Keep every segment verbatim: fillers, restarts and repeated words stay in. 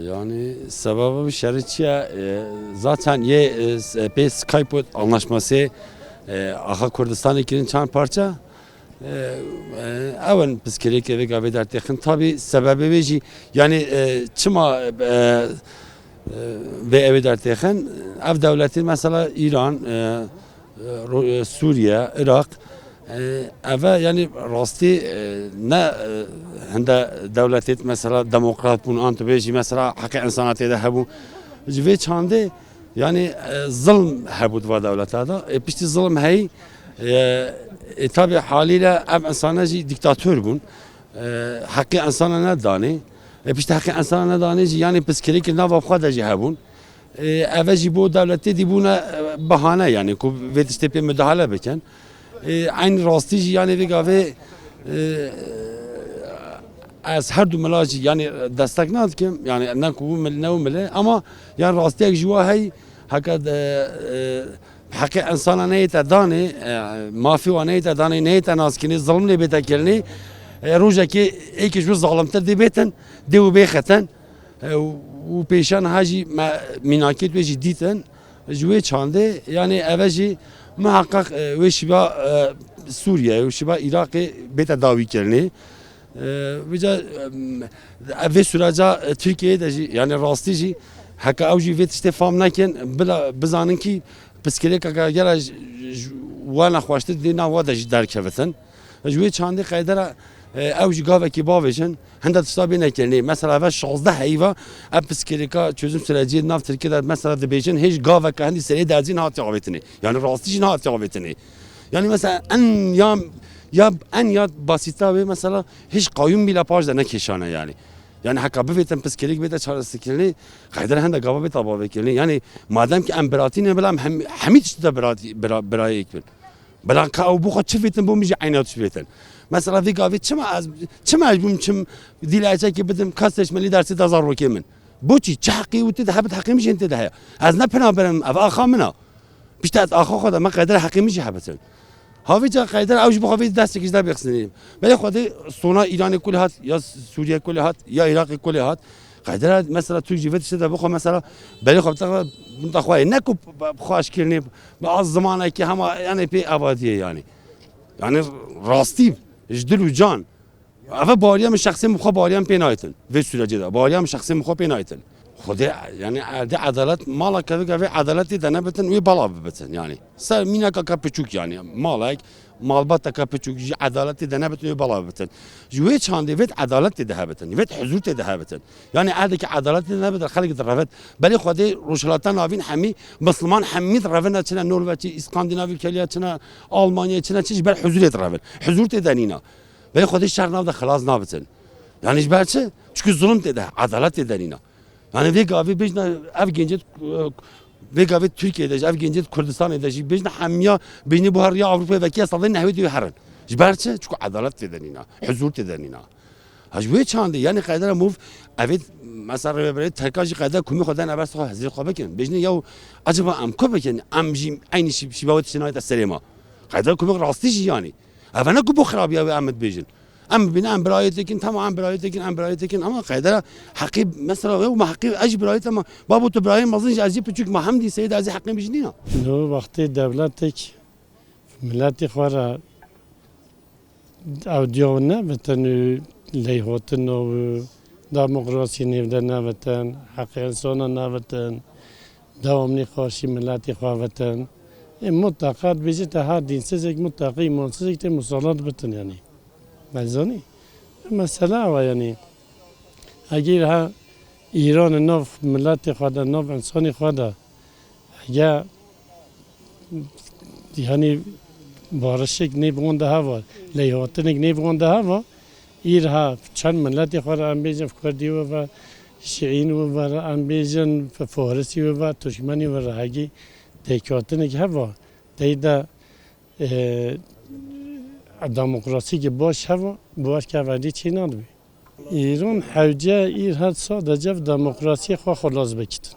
Yani sebeba bu şerî çi ye? E, zaten yê, e, s-, pê Skype anlaşması, e, axa Kurdistanê kirin çand parça. E, e, ew in piskirêkê vê gavê dertêxin. Tabi sebebê wê jî, yani, e, çima, e, e, vê ewê dertêxin? Ev dewletê mesela Îran, e, e, Ro-, e, Sûriye, Iraq, e, eve yani rastî, e, ne, e, hinde dewletêt mesela demokrat bûn, an tu bêjî mesela heqê insana tê de hebû. Ji vê çandê yani, e, zilm hebû di va dewleta de. E, piştî zilm heyî, e, e, tabi halîle ev insana jî dîktator bûn. E, heqê insana nedanê. E, piştî heqê insana nedanê jî yani piskirêkê nava xwe de jî hebûn. E, eve jî bo dewletê dî bûne, e, bahane, yani ku vê tiştê pê müdahale bikin. E, eyn rastî jî yani vê gavê, e, ez her du mila jî yani destek nadikim. Yani ne ku mil-, ne û mile ama yani rastiyek ji wa hey heke de, e, heqê insana neyê te danê, e, mafê wa neyê te danê, neyê te naskirînê, zilm lê bête kirinê, e, rojekê êkê ji wî zalimtir dê bêtin, dê û bêxetin. E, û pêşan ha jî me mînakêt wê jî dîtin. Ji wê çandê, yani eve jî muheqeq, e, wê şiba, e, Sûriye û şiba Iraqê bête dawî kirinê. E, vêca, em, ev vê süreca, e, Tirkiyeyê de jî, yani rastî jî, heke ew jî vê tiştê fam nekin, bila bizanin kî piskirêkeke gera ji, ji we nexweştir dê nav we de jî derkevitin. Ji wê çandê qeydera, e, ew jî gavekî bavêjin, hinde tişta bê nekirinê. Mesela eve şazdeh heyva, ev piskirêka çözüm süreciyê nav Tirkiye de mesela dibêjin, hêj gaveke hindî serê derzî nehatiye avêtinê. Yani rastî jî nehatiye avêtinê. Yani mesela en ya, ya en ya basîta wê mesela hêj qayûm bîla paş de nekêşane yani. Yani heka bivêtin piskirêk bête çareserkirinê, qeydera hinde gava bête bavêkirinê. Yani madem ki em biratî ne bila em hem, hemî tiştî de biratî, bira-, birayê yek bin. Bila ka ew bo xwe çi vêtin bo min jî eyna tişt vêtin. Mesela vê gavê çima ez, çima ez bûm çim dîle eçekê bidim, kas seçmelî dersê de zarokê min. Boçî? Çi heqê wî tê de hebit, heqê min jî tê de heye. Ez ne pina berim, ev axa min a. Pişta ez axa xwe de me qeydera heqê min jî hebitin. Havîca qeydera ew ji bo xwe vê destekî ji de bêxistinî. Belê xwedê sona Îranê kulê hat, ya Sûriye kulê hat, ya Iraqê kulê hat. Qeydera mesela Tirk jî vê tiştê de bixwe mesela belê xwe bite xwe, binte xwe ne ku xweş kirinê, bi az zimanekî hema yani pê evadiye yani. Yani rastî ji dil û can. Eve baweriya min şexsê min xwe baweriya min pê nayêtin. Vê sürecê de baweriya min şexsê min xwe pê nayêtin. Xwedê yani erdê edalet mala kevik evê edaletê de nebitin wê bala bibitin yani. Ser mînaka ka piçûk yani. Malek, malbateke piçûk ji edaletê de nebitin wê bala bibitin. Ji wê çandê vêt edalet tê de hebitin. Vêt huzur tê de hebitin. Yani erdekî edalet tê de nebitin, xelk direvit. Belê xwedê Rojhilata Navîn hemî, Misliman hemî direvin, çine Norveçê, Îskandinavî keliya, çine Almanya, çine çi ji ber huzurê direvin. Huzur tê de nîna. Belê xwedê şer nav de xilas nabitin. Yani ji ber çi? Çikû zulm tê de, edalet tê de nîna. Yani vê gavê bêjna ev gencê, vê gavê Tirkiyeyê de jî, ev gencê Kurdistanê de jî bêjna hemiya bêjnê bo her riya Ewropayê vekiya sedê nehwê dê herin. Ji ber çi? Çikû edalet tê de nîna, huzur tê de nîna. Ha ji wê çandê, yani qeydera mûv, evê mesela rêveberê Terka jî qeydera kumê xwe dene ber xwe hizrê xwe bikin. Bêjnê yaw, acaba em ku bikin? Em jî eynî şî-, şîva wê tiştê nayête serê me. Qeydera kumê rastî jî yani. Eve ne ku bo xirabiya wê em dibêjin. Em bibîne em birayê tekin, tamam em birayê tekin, em birayê tekin ama qeydera heqî mesela ew me heqî ez jî birayê te ma babo tu birayê mezin jî ez jî piçûk ma hemdî seyîd ez jî heqê min jî nîna. Li wextê dewletek miletê xwe re ew diya nevitin û leyhatin û demokrasî nêv de nevitin, heqê insana nevitin, dewamlî qarşî miletê xwe vetin. Ê, mutlaka dibêje te her dînsizek, mutlaka îmansizek tê musalat bitin, yanî. Ez zanî. Mesela ew e, yanî. Egî ha Îranê nav miletê xwe de, nav însanê xwe de, hege, yanî, barişek nêb wan de heva, leyhatinek nêb wan de heva, îr ha çend miletê xwe re em bêjin, kurdî we ve, şiîn we ve re em bêjin, farisî we ve, tuşmenî we re hegî têkatinek heva, tey de, e, demokrasîkê baş heva, bi we ke evendî çê nadibe. Îran hewce îr her sadece bi demokrasiyê xwe xilas bikitin.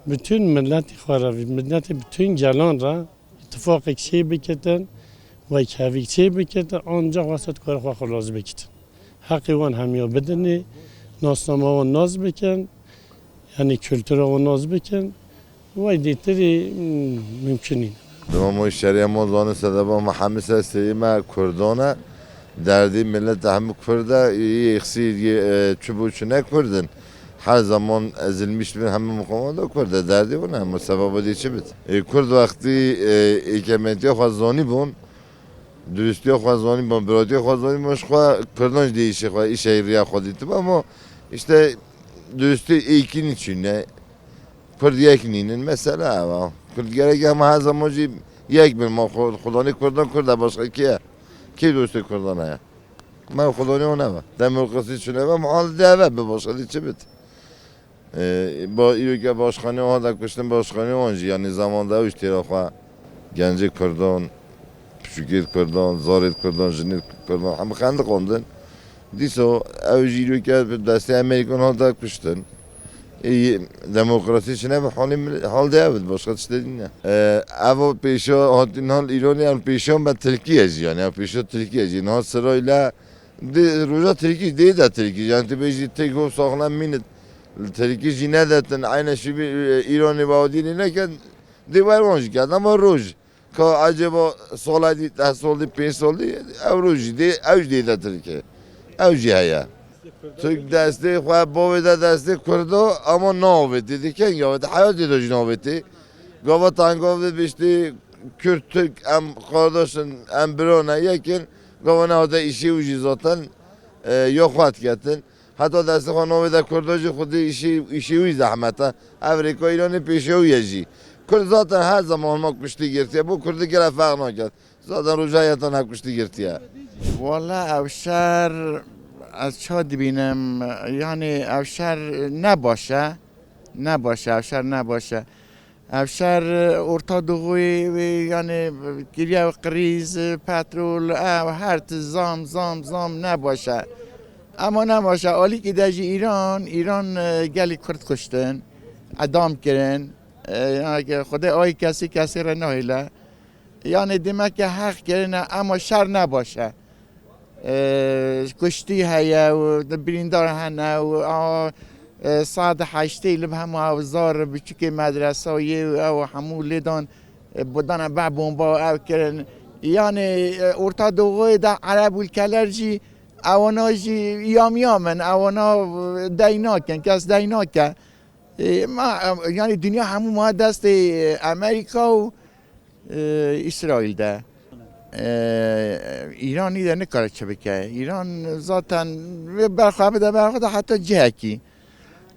Bütün miletê xwe re, miletê bütün gelan re îtifaqek çê bikitin, wekhevîk çê bikitin, ancak wesat kar xwe xilas bikitin. Heqê wan hemiya bidinê, Nasnama wan nas bikin, yanî kultura wan nas bikin. Wey dîtirî, hmm, mumkin nîne. Dema ma şeriya ma zanin sedeba ma hemî ser serê me Kurdan e. Derdê millet hemî Kurd e, yê xisî, yê, e, çi bû çi ne Kurd in. Her zaman ezilmiş bin hemî muqamat da Kurd e. Derdê wan e, hemî sebeba dê çi bit. E, Kurd wextî, e, êkemetiya xwe zanî bûn, duristiya xwe zanî bûn, biratiya xwe zanî bûn, ji xwe Kurdan jî dê îşê xwe, îşê riya xwe dîtib, ama işte duristî êkî niçîne. Kurd yek nînin, mesele ev e. Kurd gerek em her zaman jî yek bin. Ma xwe-, xudanê Kurdan Kurd e, başqa kê ye? Kê dostê Kurdan heye? Me xudanê wan ev e. Demokrasî çi nebe, ma hal de ev e, bi başqa dî çi bit? Ee, ba, îro ke başkanê wan da kuştin, başkanê wan jî, yanî zamanda ew jî têra xwe gencê Kurdan, piçûkê Kurdan, zarê Kurdan, jinê Kurdan, hemû xendiqandin. Dîso ew jî îro ke bi destê Amerîkan hate kuştin. Ê, demokrasî çi nebe, halê mil-, hal de ev, başqa tiştê din ne. Ee, ev pêşa hatin hal Îranê, ev pêşa me Tirkiye jî, yanî ev pêşa Tirkiye jî. Niha sirayla di roja Tirkî, dê de Tirkî. Yanî tu bêjî Tirk hov saxlem mînit, Tirkî jî nedetin, eyne şibî, e, Îranê bawadînê neke, dê wer wan jî ket. Ama roj, Ka ecêba sala dî, deh sal dî, pênc sal dî, ew roj jî dê, ew jî dê de Tirkê. Ew jî heye. Tirk destê xwe, bavê de destê Kurda, ama navêtê, dê keng avêtê, heyatê de jî navêtê. Gava tengav de biştî, Kurd, Tirk, em qardaş in, em bira ne, yek in, gava nehate îşê û jî zaten, e, ya xwe diketin. Heta destê xwe navê de Kurda jî xwedî îşî, îşî wî zehmet e. Ev rêka Îranê pêşiya wî ye jî. Kurd zaten her zaman hema kuştî girtiye. Bo Kurdî gere ferq naket. Zaten roja yeta ne kuştî girtiye. Wala ev şer ez ça dibînim, yanî ev şer ne baş e. Ne baş e, ev şer ne baş e. Ev şer, e, Orta Doğuyê, e, yanî, e, kiriye krîz, e, petrol, ew her ti zam, zam, zam ne baş e. Ema ne baş e, alîkî de jî Îran, Îran, e, gelî Kurd kuştin, edam kirin. E, yanî Xwedê ayî kesî kesî re nahêle. Yanî demek ke heq kirine, ema şer ne baş e. E, kuştî heye û birîndar hene û a, e, sed heştê li hema ew zar biçûkê medresayê û ew hemû lêdan, e, bi dane be bomba û ew kirin. Yanî, e, Orta Doğuyê de Ereb ûlkeler jî ewana jî yamyam in, ewana, e, dey nakin, kes dey nake. E, ma, e, yanî dinya hemû ma destê, e, Amerîka û e, Îsraîl de. E, Îranî de nikare çi bike. Îran zaten vê berxa bide berxa de heta cihekî.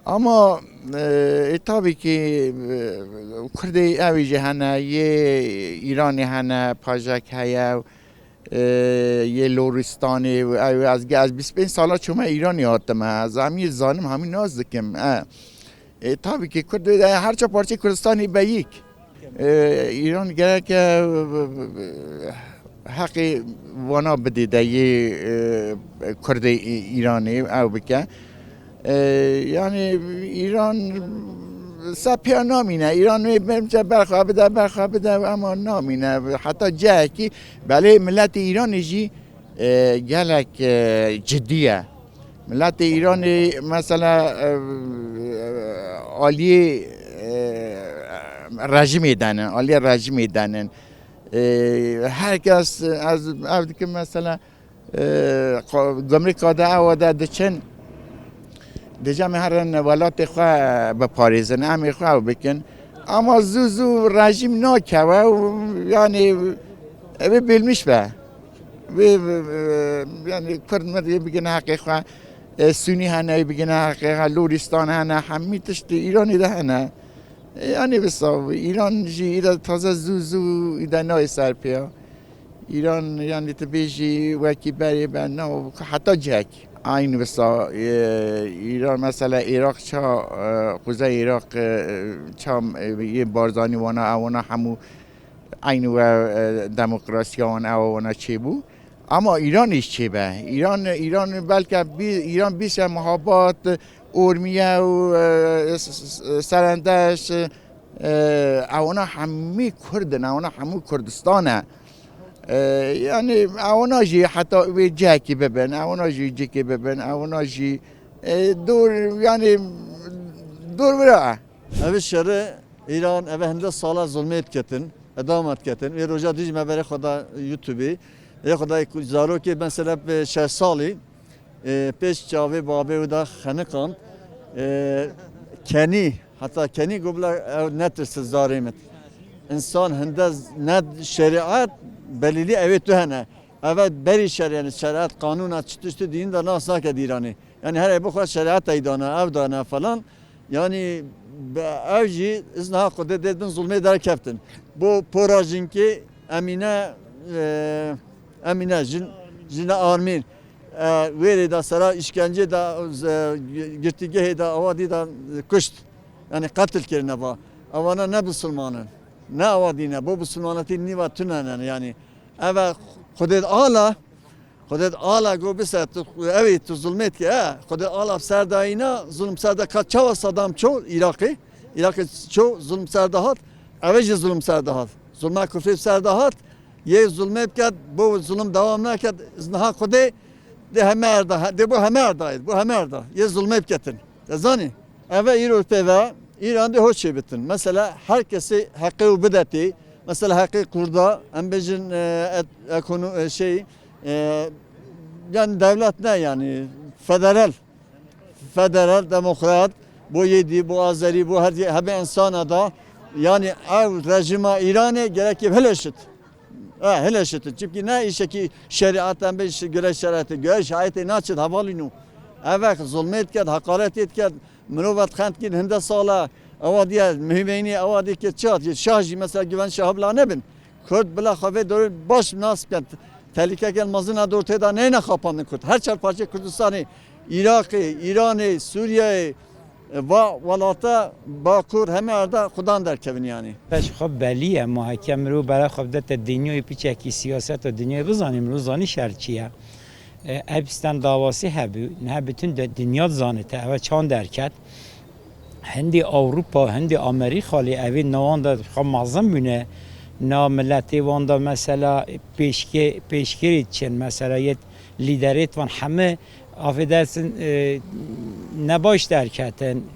Ama, e, e, tabii ki, e, Kurdê ew jî hene, yê Îranê hene, pajek heye, e, yê Loristanê, ew, ez, ez bîst pênc sala çûme Îranê hatime. Ez hemî zanim, hemî nas dikim. E, e, tabii ki Kurd de her çar parçeyê Kurdistanê beyîk. E, Îran gereke, e, heqê wana bidê de yê, e, Kurdê Î-, Îranê ew bike. E, yanî Îran se pêya namîne. Îran wê bimce berxa bide, berxa bide ama namîne. Heta cihekî belê miletê Îranê jî, e, gelek, e, cidî ye. Miletê Îranê mesela, e, aliyê, e, rejimê denin, aliyê rejimê denin. E, her kes, ez ev dikim mesela, e, qa-, gumrika de ewa de diçin, dicem herin welatê xwe biparêzin, emê xwe ew bikin. Ama zû zû rejîm nakeve û yanî ev ê bilmiş be. Vê, vê, vê, yanî Kurd mird yê bigine heqê xwe, e, Sûnî hene yê bigine heqê xwe, Lûristan hene, hemî tiştê Îranê de hene. E, yanî wisa Îran jî îde taze zû zû îde nayê ser pêya. Îran yanî tu bêjî wekî berê be, na heta cihek. Aynî wisa, e, Îran mesela Iraq ça, e, Kuzey Iraq, e, ça, e, yê Barzanî wana, ewana hemû Eynî we, e, demokrasiya wan ew wana çêbû. Ama Îranê jî çêbe. Îran, Îran belke bî-, Îran bîse Mihabat, Urmiye û, e, s-, s-, Serendeş, e, ewana hemî Kurd in, ewana hemû Kurdistan e. E, yanî ewana jî heta wê cihekî bibin, ewana jî cikê bibin, ewana jî E, dor, yani, dor vira. Ev şerê Îran, ev hinde sala zulmê diketin, edama diketin. Wê roja dî jî me berê xwe da YouTubeê. Ê xwe da ku zarokê mesela bi şeş salî, e, pêş çavê babê wê da xeniqand. E, kenî, heta kenî got bila ew netirse zarê min. Însan hinde ne şerîet, belîlî ew ê tu hene. Ev e berî şer, yani şerîet, qanûna çi tiştî dîn de nas nake dîranê. Yani her ê bixwe şerîet ey dana, ev dana falan. Yani be-, ev jî izna Xwedê dê din zulmê derkeftin. Bo pora jinkê Emîne, e, Emîne jin, jina Armîn, e, wêrê de sera îşkencê de, e, girtîgehê de, awa dî de kuşt. Yani qetil kirine va. Ewana ne bisilman in. Ne awa dîne. Bo bisilmanetî nîva tune ne yani. Ev e Xwedê ala, Xwedê ala go bise tu, ew ê tu zulmê dike, e, Xwedê ala bi ser dayîna, zulm ser de ka çawa Saddam ço Iraqê, Iraqê ço zulm ser de hat, ev ê jî zulm ser de hat. Zulma kufrê bi ser de hat, yê zulmê biket, bo zulm dewam naket, niha Xwedê dê heme erda, dê bo heme erda, bo heme erda, yê zulmê biketin. Te zanî? Ev e îro pê ve Îran dê hoş çêbitin. Mesela her kesê heqê û bidetê. Mesela heqê Kurda, em bêjin, e, et-, ekono-, e, şey, e, yani devlet ne yani? Federal. Federal, demokrat, bo yêdî, bo azerî, bo her hebe insana da. Yani ev rejîma Îranê gerekê hilişit. Ha, hilişit. Çimkî ne îşekî şerîet em bê, gure şerîetê, gure şerîetê naçit hevalîno. Ev zulmê diket, heqaretê diket, mirov et xent kir hinde sala, ewa diye muhîmeynî, ewa diye ke çi hat, şah jî mesela güven şahı bila nebin. Kurd bila xwe vê dorê baş nas bikin. Tehlîkeke mezin a dor tê de neyne xapandin Kurd. Her çar parçeyê Kurdistanê, Iraqê, Îranê, Sûriyeyê, va welata Bakur heme erda xudan derkevin yani. Peş xwe belî ye, ma heke mirov bere xwe bidete dinyayê piçekî siyaset û dinyayê bizanî, mirov zanî şer çi ye. E, Epstein davası hebû, niha bütün de dinya dizanite, eve çand derket. Hindî Ewropa, hindî Amerîka lê evê nawan de xwe mezin bûne. Na miletê wan de mesela pêşke-, pêşkirî çin, mesela yê lîderêt wan heme, affedersin, e, nebaş derketin.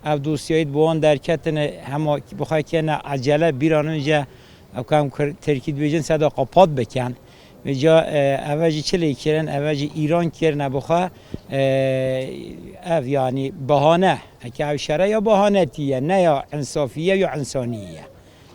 Ev dosyayê bi wan derketine hema bi xwe kene ecele bîran önce ew kam kir-, tirkî dibêjin seda kapat bikin. Vêca, e, eve jî çi lê kirin? Eve jî Îran kirine bi xwe, e, ev yani bahane. Eke ev şere ya bahanetî ye, ne ya insafî ye ya insanî ye.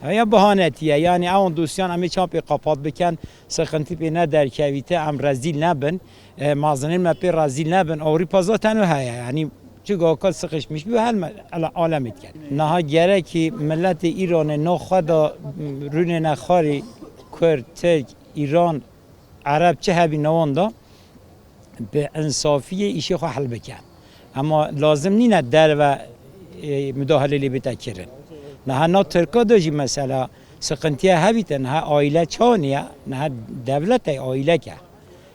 Ev ya bahanetî ye. Yani ewan dosyan em ê çawa pê kapat bikin, sıkıntı pê ne derkevîte, em rezîl nebin. E, mazinên me pê rezîl nebin. Ewropa zaten o heye. Yani çi gaka sıkışmış bir hal me-, ala-, alemê diket. Niha gerekî miletê Îranê naxwe da rûnê nexarî Kurd, Tirk, Îran, Ereb çi hebî newan da bi insafiyê îşê xwe hel bike. Ema lazim nîne derve, e, mudahelê lê bite kirin. Niha na Tirka de jî mesela sıkıntıya hebîte, niha aile çawa niye, niha devlet ey aileke.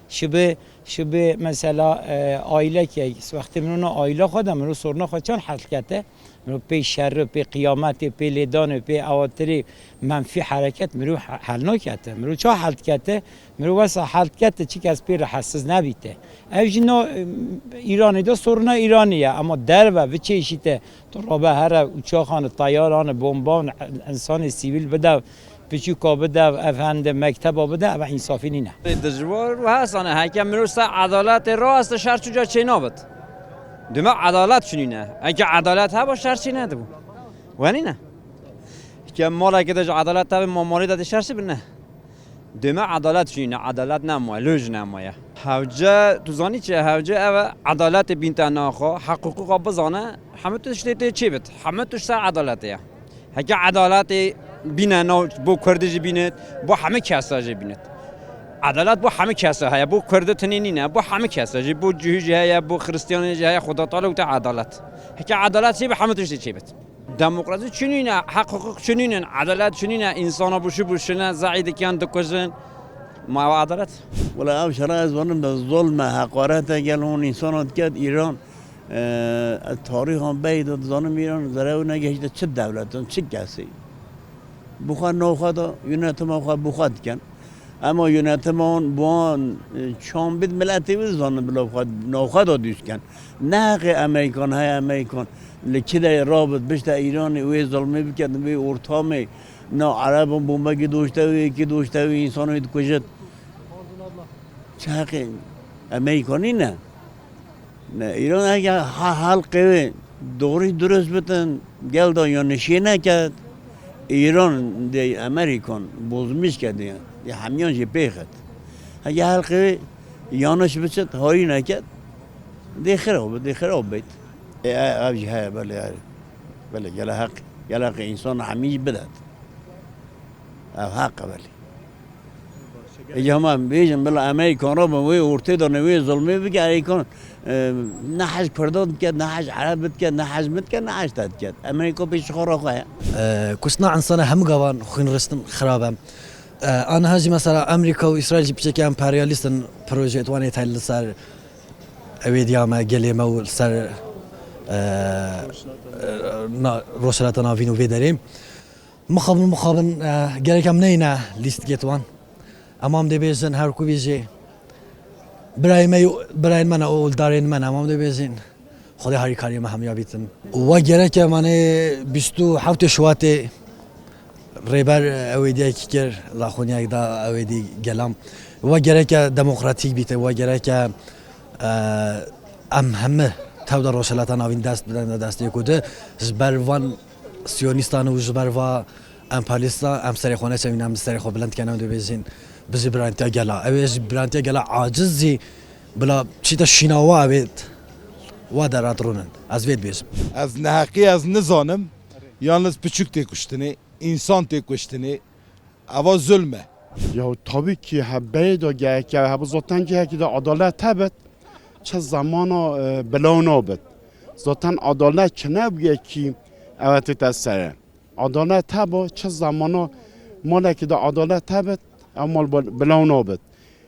Şibi, şibi mesela, e, aileke, wextê min ona aile xwe de, min o soruna xwe çan hel kete, Mirov pê şerî, pê qiyametê, pê lêdanê, pê ewatirê menfî hereket mirov he-, hel nakete. Mirov ça hel dikete? Mirov wesa hel dikete çi kes pê rehetsiz nebîte. Ev jî no, Îranê de soruna Îranê ye. Ema derve viçêşîte, tu rabe here uçaxan, teyaran, bomban, insanê sivîl bide, piçûka bide, efendi, mekteba bide, ev însafî nîne. Dijwar û hesane, heke mirov ser edaletê raweste şer çuca çênabit. Dime edalet çinîne. Eke edalet heba şer çê nedibû. Wenî ne? Ke maleke de ji edalet hebe, ma malê de dê şer çi bine? Dime edalet çinîne, edalet nemaye, loj nemaye. Hewce, tu zanî çi? Hewce ev e, edaletê bînte naxwe, heqûqûqa bizane, hemû tiştê tê çê bit. Hemû tişt ser edaletê ye. Heke edaletê bîne nav bo Kurdê jî bînit, bo hemî kesa jî bînit. Edalet bo hemî kesa heye, bo Kurdê tenê nîne, bo hemî kesa jî, bo cihû jî heye, bo Xiristiyanê jî heye, Xuda Teala wite edalet. Heke edalet çêbe, hemî tiştê çêbit. Demokrasî çinîne, heq huquq çinînin, edalet çinîne, însana bişû bişine, zeî dikin, dikujin. Ma ew edalet? Wela ev şera ez zanim de zulm e, heqarete gel hûn însana diket Îran. Eee, ez tarîxan beyî de dizanim Îran zere ew negehişte çi dewletin, çi kesî. Bi xwe nav xwe de, yûnetima xwe bi xwe dikin. Ema yönetim an, bu an, e, çan bit miletê wê zanin bila xwe, navxwe da dûst ken. Ne heqê Emerîkan heye, Emerîkan li çi de rabit, bişte Îranê wê zilmê biket, wê ortamê, na Erebin bombekî doşte wê, yekî doşte wê, însanê wê dikujit. Çi heqê Emerîkanî ne? Ne, Îran heke ha-, halkê wê doğrî durust bitin, gel da yanlışiyê neket. Îran dê Emerîkan bozmîş kediye. Dê hemiyan jî pêxet. Heke halkê wê yanlış biçit, harî neket. Dê xirab, dê xirab bêt. E, e, ev jî heye, belê, belê, gele heq, gele heq însan hemî jî bidet. Ev heq e belê. Ê, hema bêjin, bila Emerîkan rabin, wê ortê de ne, wê zilmê bike, Emerîkan, e, ne hez Kurdan diket, ne hez Ereb diket, ne hez min diket, ne hez te diket. Emerîka pêşî xwe raxwe ye. E, kuştina insana hemû gavan xwînriştin xirab e. E, aniha jî mesela Amerîka û Îsraîl jî piçekî emperyalîst in, projeyê wan ê tey li ser ewê diya me, gelê me û li ser, e, e, na-, Rojhilata Navîn û vê derê. Mixabin, mixabin, e, gerek em neyne lîstikê wan. Em am dê bêjin her ku bêjê. Birayê me, birayên me ne, oldarên me ne, em am dê bêjin. Xwedê harîkariyê me hemiya bîtin. Wa gerek e, manê bîst û heftê Şubatê Rêber, e, ewê diyekî kir, daxuniyek da ewê dî gelam. Wa gerek e demokratîk bîte, wa gerek e, e, em hemi tev de Rojhilata Navîn dest bidin de destê ku di ji ber van Siyonîstan û ji ber va emperyalîsta em serê xwe neçewînin, em serê xwe bilind ken, em dibêjin, bijî birantiya gela. Ew ê ji birantiya gela aciz jî bila çîte şîna wa avêt, wa derat rûnin. Ez vê dibêjim. Ez neheqî ez nizanim, yalnız piçûk tê kuştinê, însan tê kuştinê. Eva zulm e. Ya tabii ki hebeyê de gerek ya, hebe zaten cihekî de adalet hebit, çi zamana, e, bilaw nabit. Zaten adalet çi nebûye ki eve tête sere. Adalet heba, çi zamana malekî de adalet hebit, ev mal bil-, bilaw nabit.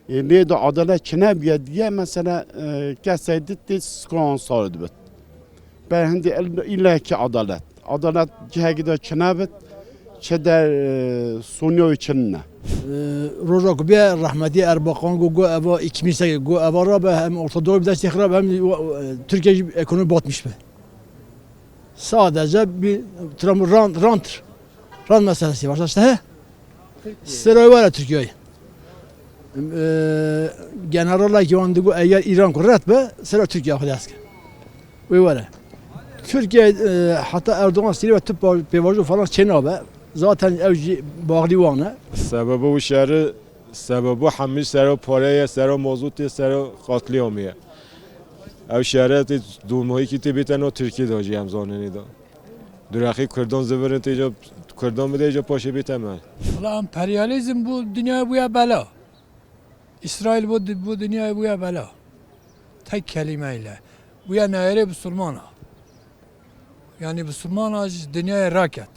E, lê de adalet çi nebûye diye mesela, e, kesê di tê sikoran sar dibit. Ber hindî il-, îlla ki adalet. Adalet cihekî de çi nebit, çi der, e, sonya wî çi nine. E, roja ku bîye rehmetî Erbakan got, got eva îkî mîsek, got eva rabe hem Orta Doğu bir destê xirab hem, e, Türkiye ekonomi batmış be. Sadece bir tram rant, rant, rant meselesi var. İşte he? Sera were Türkiye'ye. E, generalekî wan digot eger Îran ku red be, sera Türkiye xwe dest kir. Wê were. Türkiye, e, heta Erdoğan sirî ve tip pêvajo falan çê nabe. Zaten ev jî bağlı wan e. Sebebo û şerî, sebebo hemî sero pareye, sero mazotê, sero qatlîamê ye. Ev şerê tê domahîkî tê bête no Tirkî de jî em zanenê de. Durexî Kurdan zivirin tê ca Kurdan bide ca paşê bête me. Valla emperyalîzm bu dünyaya bûye bela. İsrail bu, bu dünyaya bûye bela. Tek kelimeyle. Bûye neyarê Bisilmana. Yani Bisilmana ji dünyaya raket.